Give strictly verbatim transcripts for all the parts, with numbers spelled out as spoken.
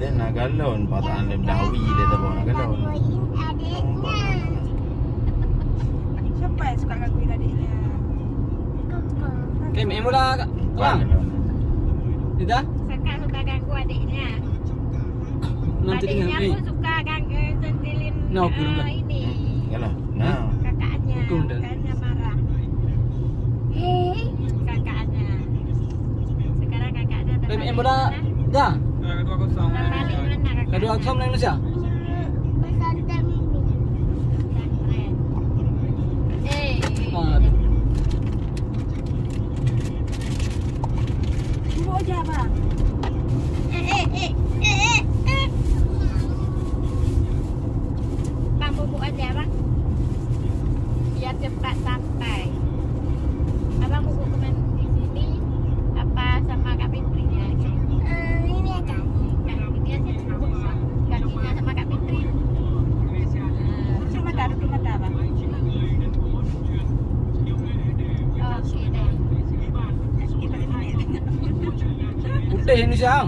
Nagalon, pasangan lem dawi dia tu, Nagalon. Siapa yang suka gangguin adiknya? Kak, main bola, Kak. Bang. Kita? Kakak suka ganggu adiknya. Nanti adiknya dengar, pun eh, suka ganggu sentilin, no, eh, ini. Yalah. Nah. Kakaknya, kakaknya marah. Hei, kakaknya. Sekarang kakaknya dah balik sana. Dah. Dah dua kosong. Dah balik mana kakaknya? Dah dua kosong Indonesia. Pesantren ini. Pesantren. Eh. Ah. Bubuk aja, Bang. Eh, eh, eh, eh, eh, eh. Bang, bubuk aja, Bang. Biar cepat sampai. Abang bubuk ke mana? Di sini apa sama Kak Fitri? Eh, ini aja. Kak Fitri aja. Kak Fitri sama Kak Fitri. Eh, duduk mata, duduk mata, Bang. Oke deh. Putih Indonesia.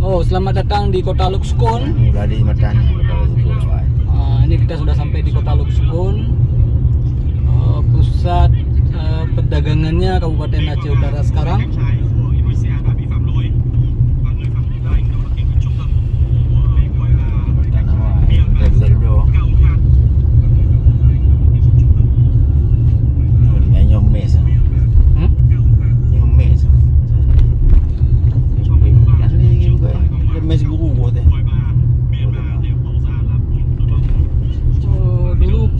Oh, selamat datang di kota Lhoksukon. Ini tadi mata ni, kota Lhoksukon, wai. Ah, ini kita sudah sampai di kota Lhoksukon. Eh, pusat, eh, perdagangannya Kabupaten Aceh Utara sekarang. Hmm? Oh, dulu.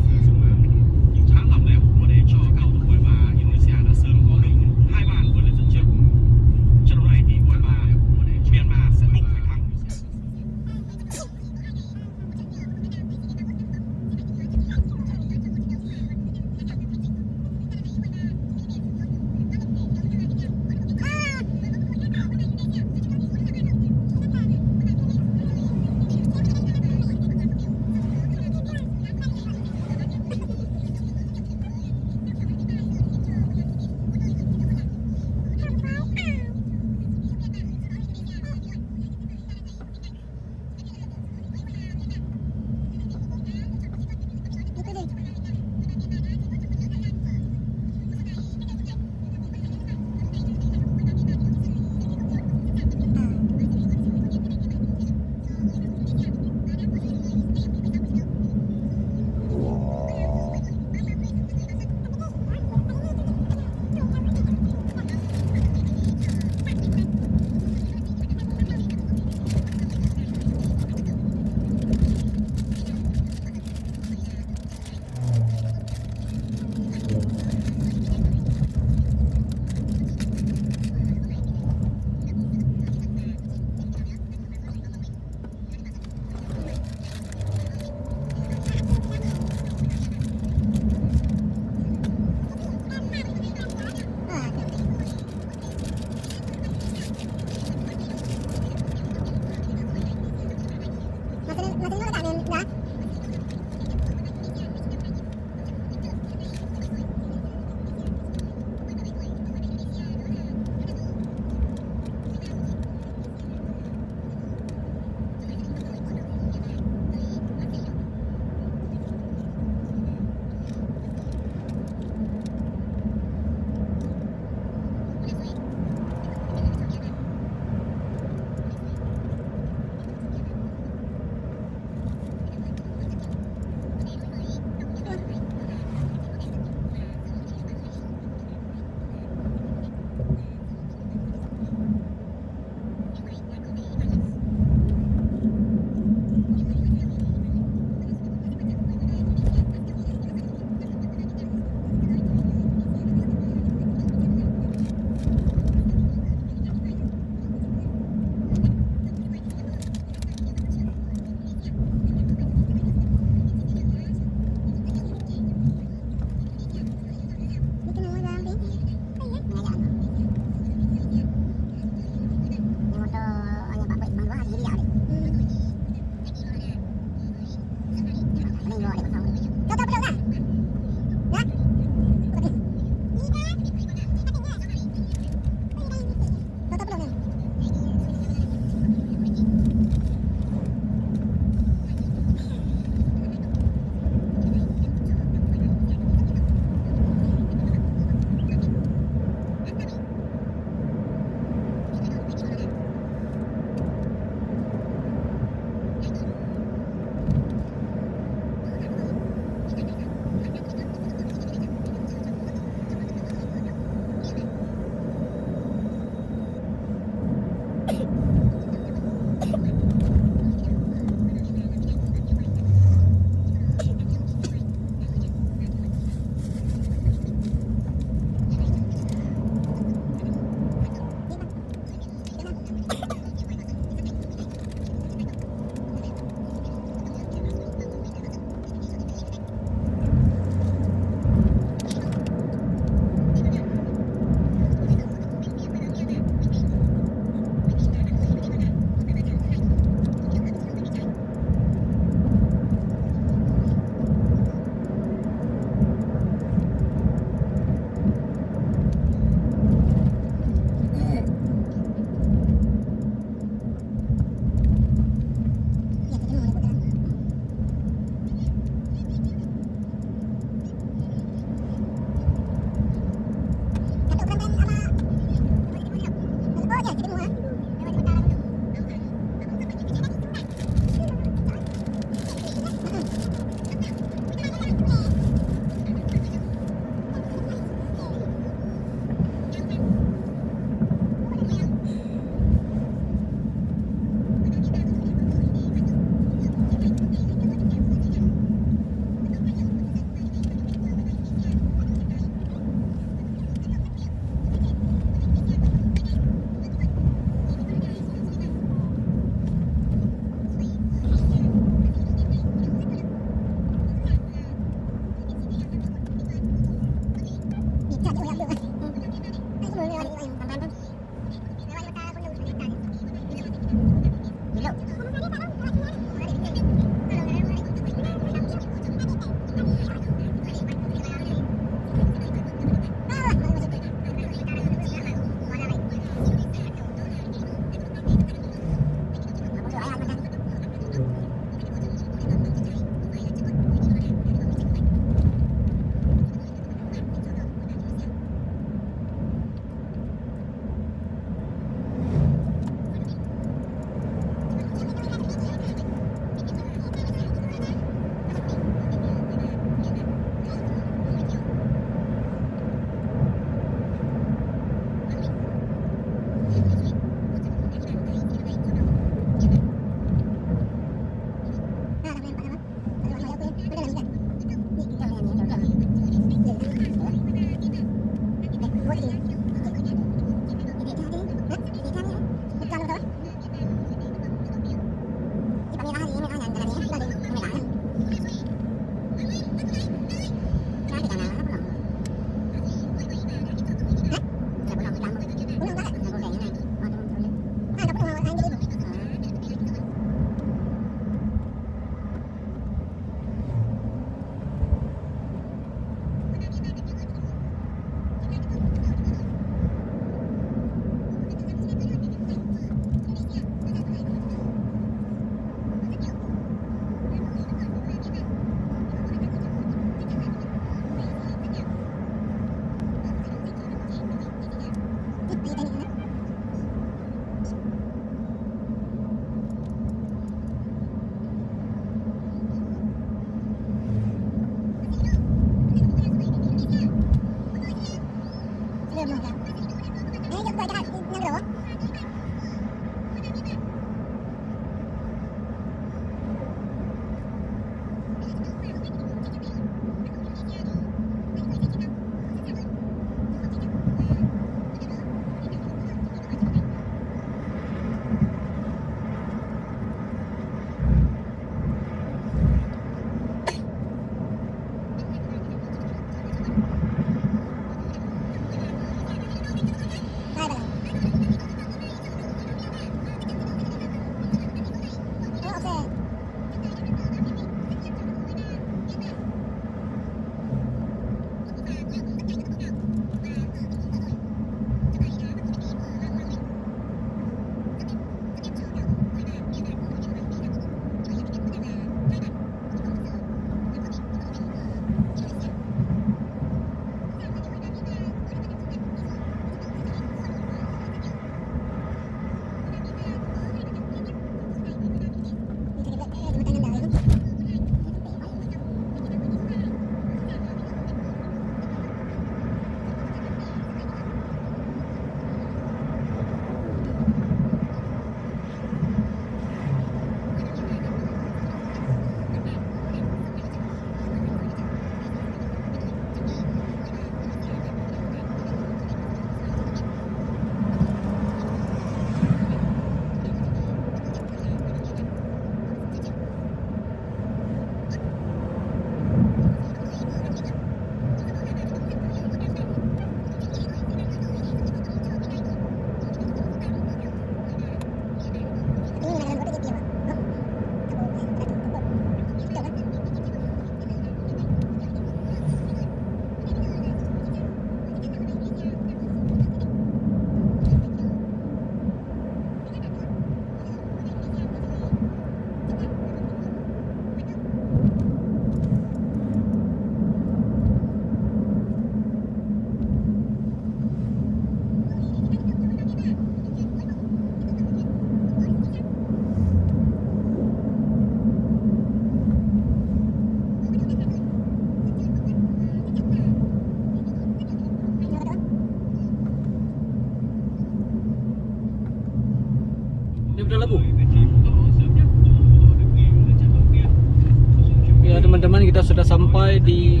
Kita sudah sampai di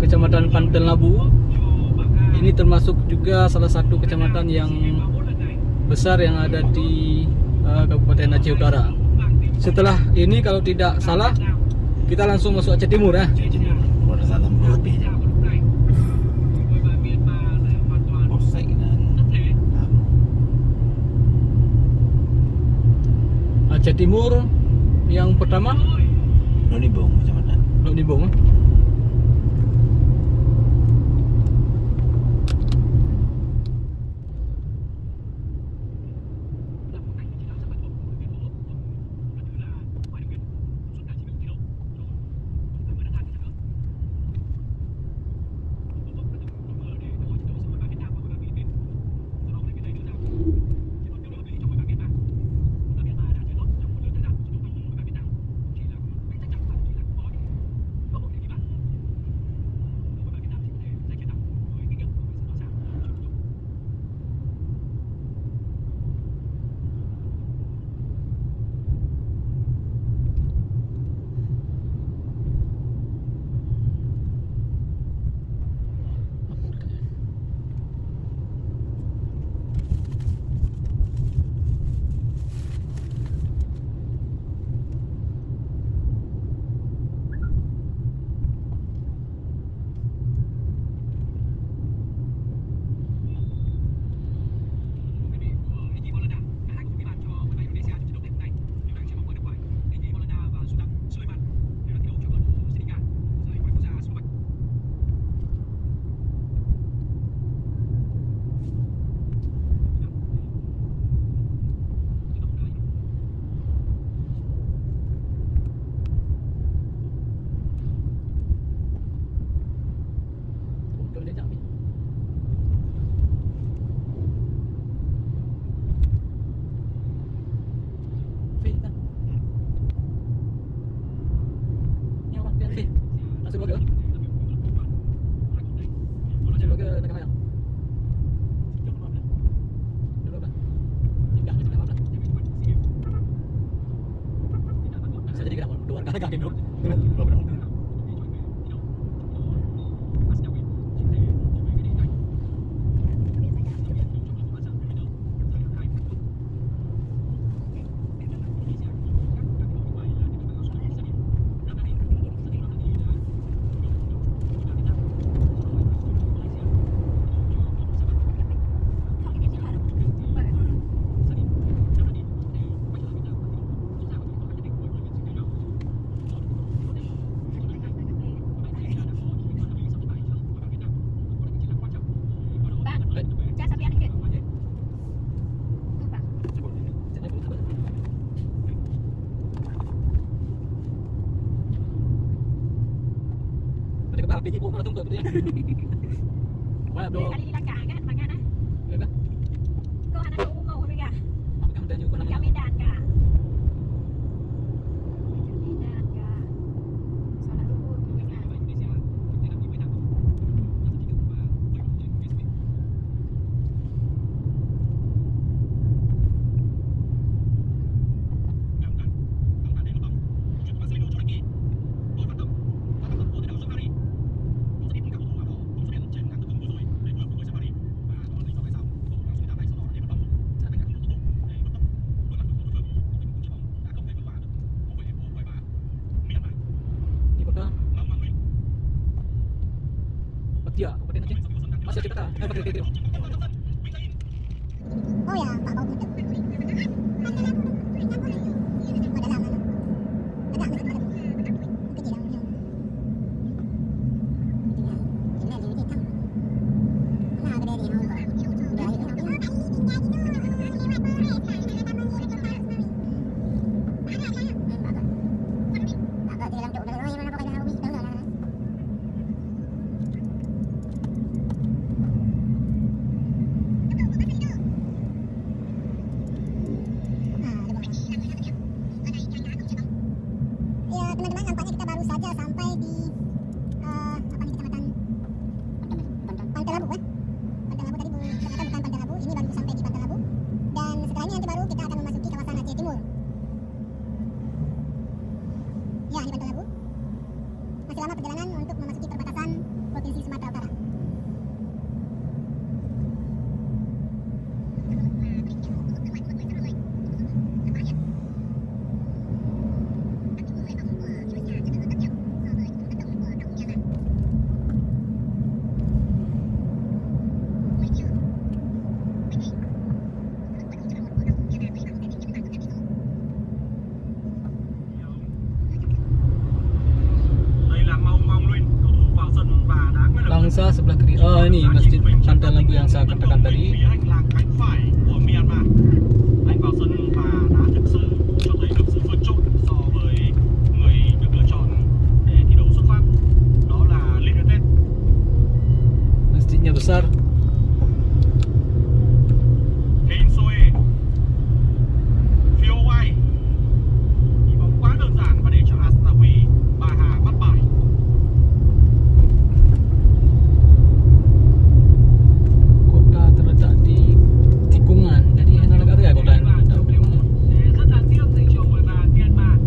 Kecamatan Panten Labu. Ini termasuk juga salah satu kecamatan yang besar yang ada di, eh, Kabupaten Aceh Utara. Setelah ini, kalau tidak salah, kita langsung masuk Aceh Timur, ya. Aceh Timur. Baru salam buat dia. Polsek dan Aceh Timur yang pertama. Lhokseumawe kecamatan. Lhokseumawe, eh? Di kota Patia, Kabupaten Aceh. Masih Aceh Utara. Eh, Patia, Patia, Patia. Oh ya, tak bau. Selamat perjalanan untuk memasuki perbatasan Provinsi Sumatera Utara. Langsa sebelah kiri. Oh, ini Masjid Pantai Lambu yang saya katakan tadi. Masjidnya besar. Phi Ô Uay. Hy vọng quá đơn giản và để cho Aston Villa ba hai bắt bài. Kota terletak di tikungan. Jadi, hana lagak raya kota nyan. Sẽ rất đáng tiếc dành cho U hai ba Myanmar.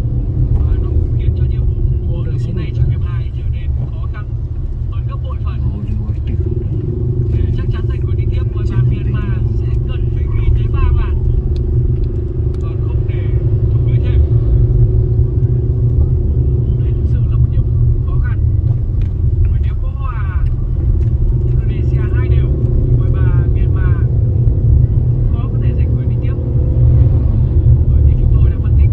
Và nó cũng khiến cho nhiệm vụ của đội bóng này trong hiệp hai trở nên khó khăn hơn gấp bội phần. Để chắc chắn giành quyền đi tiếp, U hai ba Myanmar sẽ cần phải ghi tới ba bàn, còn không để thủng lưới thêm. Đây thực sự là một nhiệm vụ khó khăn. Bởi nếu có hòa Indonesia hai đều, thì U hai ba Myanmar khó có thể giành quyền đi tiếp. Bởi như chúng tôi đã phân tích,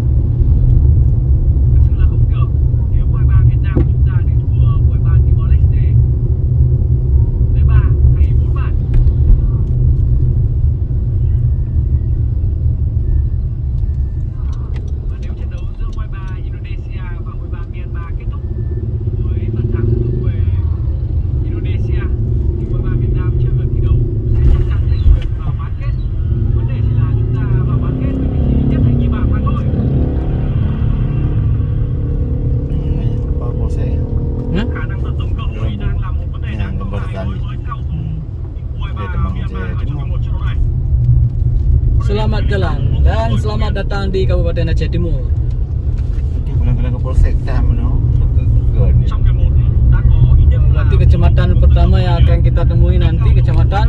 thực sự là không được nếu U hai ba Việt Nam chúng ta để thua U hai ba Timor Leste với ba hay bốn bàn. Và nếu trận đấu giữa U hai ba Indonesia và U hai ba Myanmar kết thúc với phần thắng thuộc về Indonesia, thì U hai ba Việt Nam chưa cần thi đấu sẽ chắc chắn giành quyền vào bán kết. Vấn đề chỉ là chúng ta vào bán kết với vị trí nhất hay nhì bảng mà thôi. Khả năng tận dụng cơ hội đang là một vấn đề đáng lo ngại đối với cao thủ. Selamat jalan dan selamat datang di Kabupaten Aceh Timur. Berarti kecamatan pertama yang akan kita temui nanti kecamatan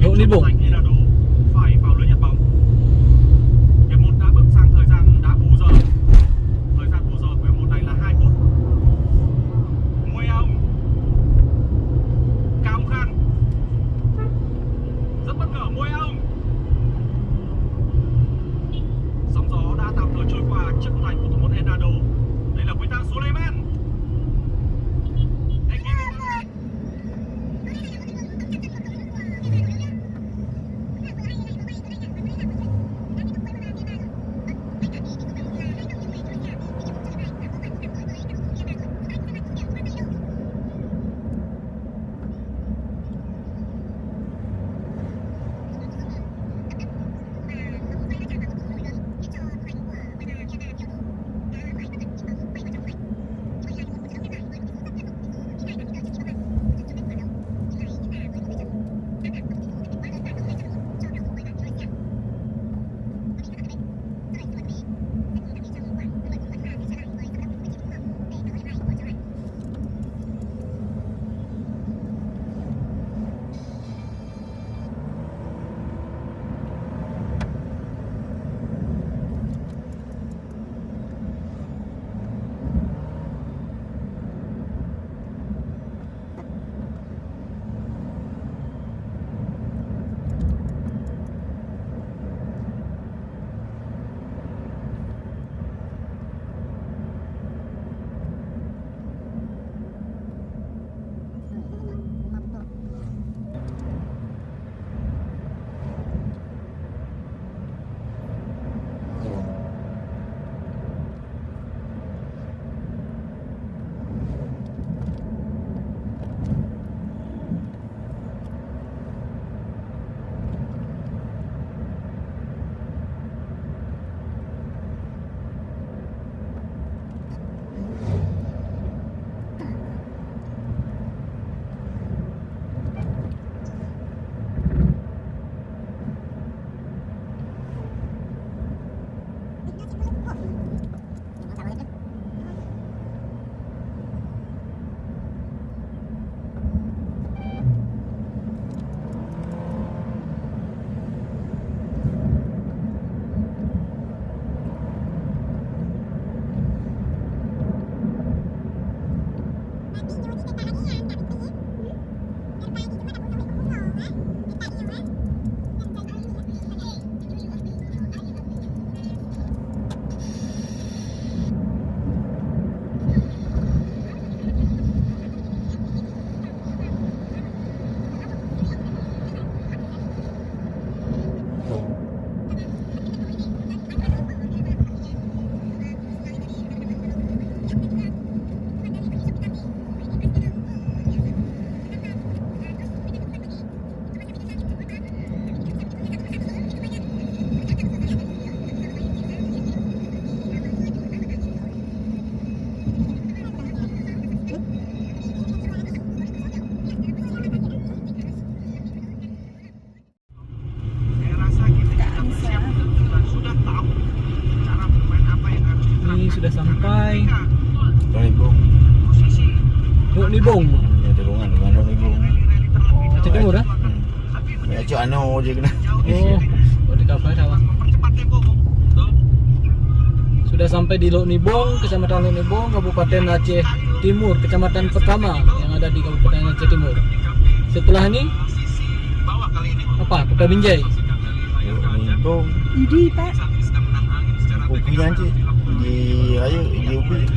Lhokseumawe. Thời gian bù giờ của hiệp một này là hai phút. Muay Aung. Cao Khang. Rất bất ngờ, Muay Aung. Sóng gió đã tạm thời trôi qua chiếc khung thành của thủ môn Hernando. Đây là quy tắc Ini sudah sampai. Lok Nibong. Lok Nibong. Ya, di Bungan, bukan Lok Nibong. Oh, Aceh Timur, eh? Hmm. Ya, cok ano je kena. Oh, oh, di kapal dah, Bang. Sudah sampai di Lok Nibong, Kecamatan Lok Nibong, Kabupaten Aceh Timur, kecamatan pertama yang ada di Kabupaten Aceh Timur. Setelah ini, apa? Kota Binjai. Lok Nibong. Idi, Pak. Kopi nyan cik. Di raya, di ubi, di